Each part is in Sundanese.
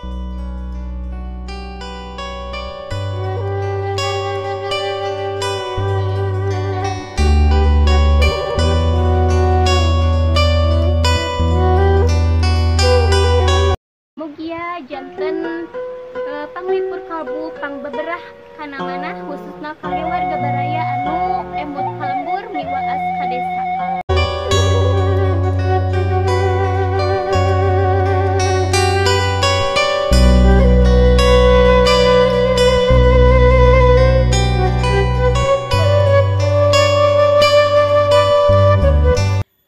Mugia janten panglipur kalbu pangbeberah kana manah khususna kangge warga baraya anu emut ka lembur miwaas ka desa.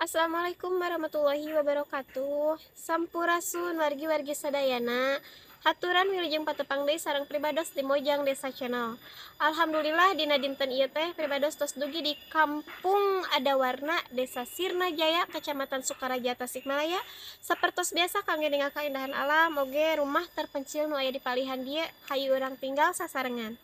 Assalamualaikum warahmatullahi wabarakatuh. Sampurasun wargi-wargi sadayana. Haturan wilujeng patepang deui sareng pribados di Mojang Desa Channel. Alhamdulillah dina dinten ieu teh pribados tos dugi di Kampung Adawarna, Desa Sirnajaya, Kecamatan Sukaraja, Tasikmalaya. Sapertos biasa kangge ningal kaindahan alam oge rumah terpencil nu aya di palihan dieu hayu urang tinggal sasarengan.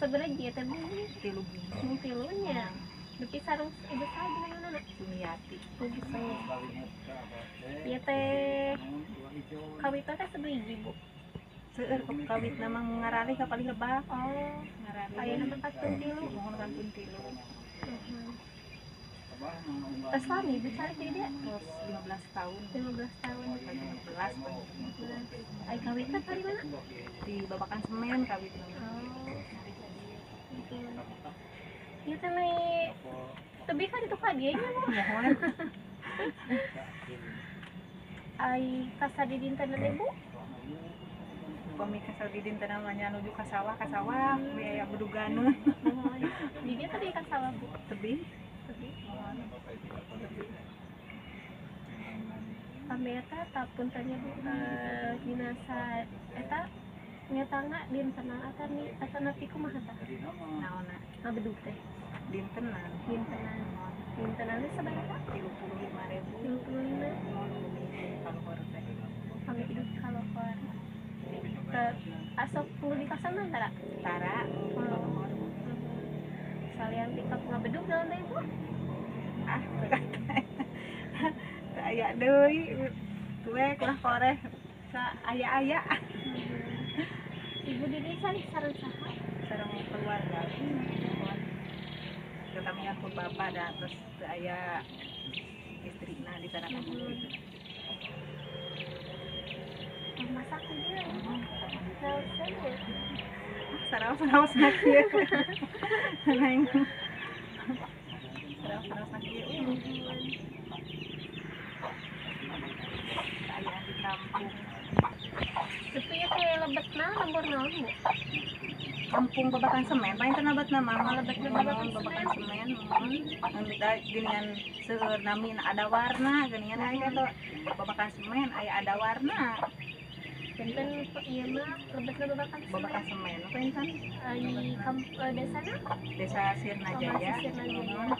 Sabaraha ieu teh, Bu? 3 bungkus. Tilunya. Dupi sareng ibu saha gimana? Sumiati. Ibu Sumi. Ieu teh kawitna teh sabaraha, Bu? Seueur kawitna mah ngaralih ka palih lebak. Oh, ngaralih. Ayeuna mah kantun 3. Mohon kantun 3. Tos lami ibu calik di dieu? Tos 15 tahun. 15 tahun. 15. Ai kawitna tadi mana? Di Babakan Semen kawitna. Oh. Gitu. Ieu teh meni tebih ka ditu ka dieu nya, Bu. Mohon. Ai kasar di dinten teh, Bu? Upami kasar di dinten mah nuju ka sawah, we aya beduganeun. Di dieu teh ka sawah, Bu? Tebih. Tebih. Kami eta tapunten nya, Bu, dina sa eta nyatana dintenan atanapi kumaha tah? Naonna? Ngabedug teh. Dintenan. Dintenan. Dintenan teh sabaraha? 35.000. 35. Mohon kaluhur teh. Kami hidup kaluhur. Asok perlu dikasana tara? Tara. Oh. Salian tikap ngabedug naon deui, Bu? Ah, teu aya deui. Cuek lah koreh sa aya-aya. Ibu di dieu calik sareng saha? Sareng keluarga. Ketamian pun bapak da terus teu aya istrina di sana kan gitu. Masak dieu. Naon ya? Saraos-saraos na kieu. Neng. Saraos-saraos na kieu. Kaayaan di kampung. Itu ya teh lebetna lembur naon, Bu? Kampung Babakan Semen, paling teu nama mah Lebetna Babakan Babakan Semen. Mun geuningan seueur nami ada warna geuningan aya teh Babakan Semen aya ada warna. Benten ieu mah lebetna Babakan Semen. Babakan Semen benten Ai desana? Desa Sirnajaya. Sirnajaya.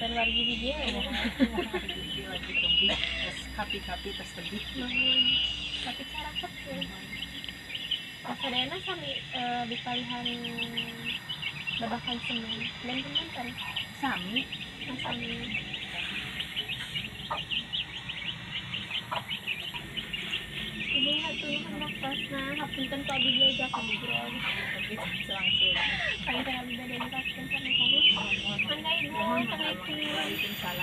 Wargi di dieu ya. Wargi tebih, terus kapi-kapi terus tebih. Tapi caraket ya. Sadayana sami dipalihan Babakan Semen. Benten-benten. Sami. Sami. Ibu hatur nuhun waktosna, hapunten ku abdi diajak ngobrol. Langsung. Paling abdi bade neraskeun sareng-sareng. Mangga Ibu, assalamualaikum.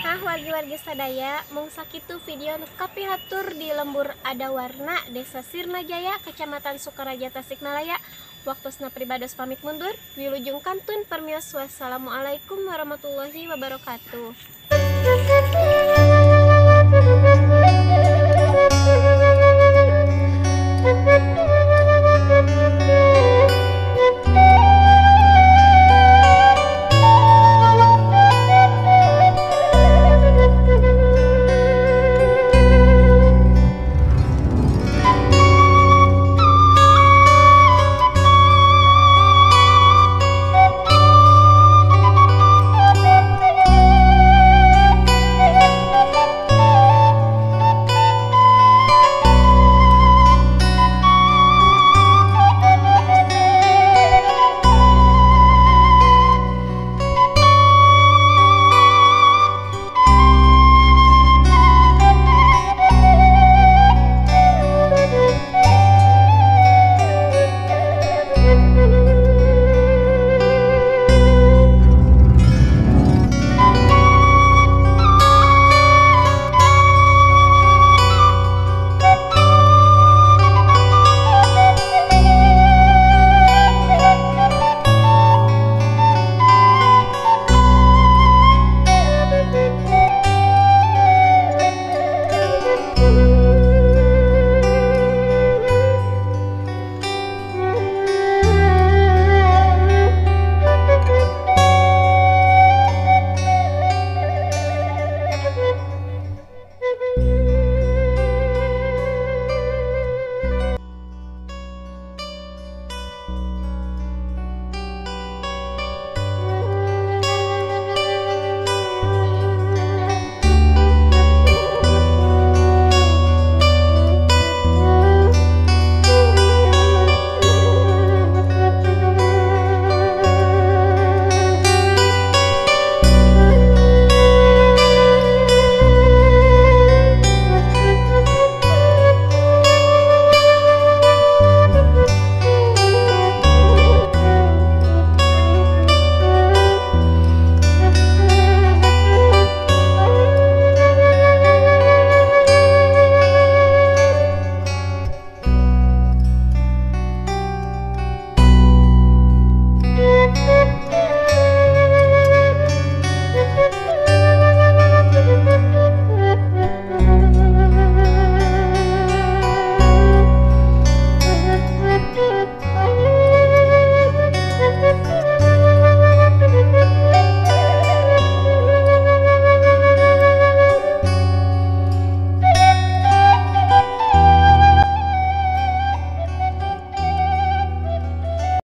Nah, wargi-wargi sadaya, mung sakitu video nu kapihatur di lembur Ada Warna, Desa Sirnajaya, Kecamatan Sukaraja, Tasikmalaya. Waktosna pribados pamit mundur. Wilujeng kantun permios, wassalamualaikum warahmatullahi wabarakatuh.